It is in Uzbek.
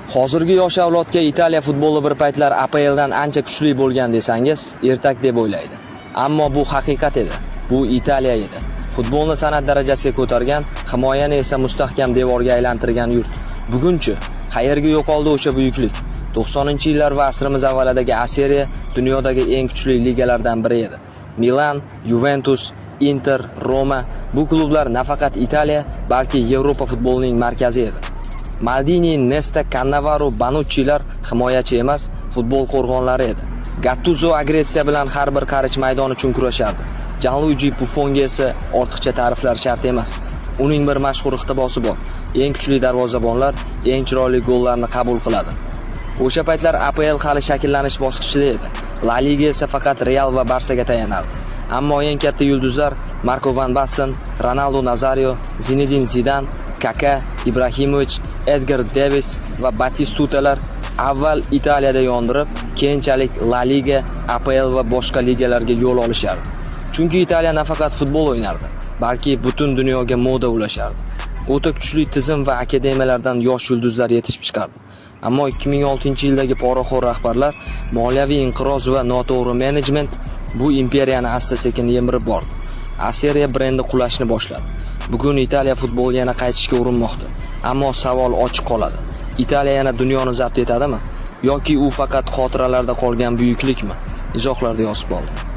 Hozirgi yosh avlodga Italiya futboli bir paytlar APLdan ancha kuchli bo'lgan desangiz, ertak deb o'ylaydi. Ammo bu haqiqat edi. Bu Italiya edi. Futbolni san'at darajasiga ko'targan, himoyani esa mustahkam devorga aylantirgan yurt. Bugunchi qayerga yo'qoldi o'sha buyuklik? 90-yillar va asrimiz avvalidagi A Seriya dunyodagi eng kuchli ligalardan biri edi. Milan, Juventus, Inter, Roma bu klublar nafaqat Italiya, balki Yevropa futbolining markazi edi. Maldini, Nesta, Cannavaro, Bonuccilar himoyachi emas, futbol qo'rg'onlari edi. Gattuso agressiya bilan har bir qarich maydon uchun kurashardi. Gianluigi Buffonga esa ortiqcha ta'riflar shart emas. Uning bir mashhur iqtibosi bor: "Eng kuchli darvozabonlar eng chiroyli gollarni qabul qiladi." O'sha paytlar APL hali shakllanish bosqichida edi. La Liga esa faqat Real va Barsaga tayanardi. Ammo eng katta yulduzlar Marko van Basten, Ronaldo Nazario, Zinedine Zidane, Kaka, Ibrahimovic, Edgar Davis va Batistutalar avval Italiyada yondirib, keyinchalik La Liga, APL va boshqa ligalarga yo'l olishardi. Chunki Italiya nafaqat futbol o'ynardi, balki butun dunyoga moda ulashardi. O'ta kuchli tizim va akademiyalardan yosh yulduzlar yetishib chiqardi. Ammo 2006-yildagi poraxo'r rahbarlar, moliyaviy inqiroz va noto'g'ri menejment bu imperiyani asta-sekin yemirib bordi. A Seriya brendi qulashni boshladi. Bugun Italiya futboli yana qaytishga urinmoqda. Ammo savol ochiq qoladi. Italiya yana dunyoni zabt etadimi? Yoki u faqat xotiralarda qolgan buyuklikmi? Izohlarda yozib qoldiring.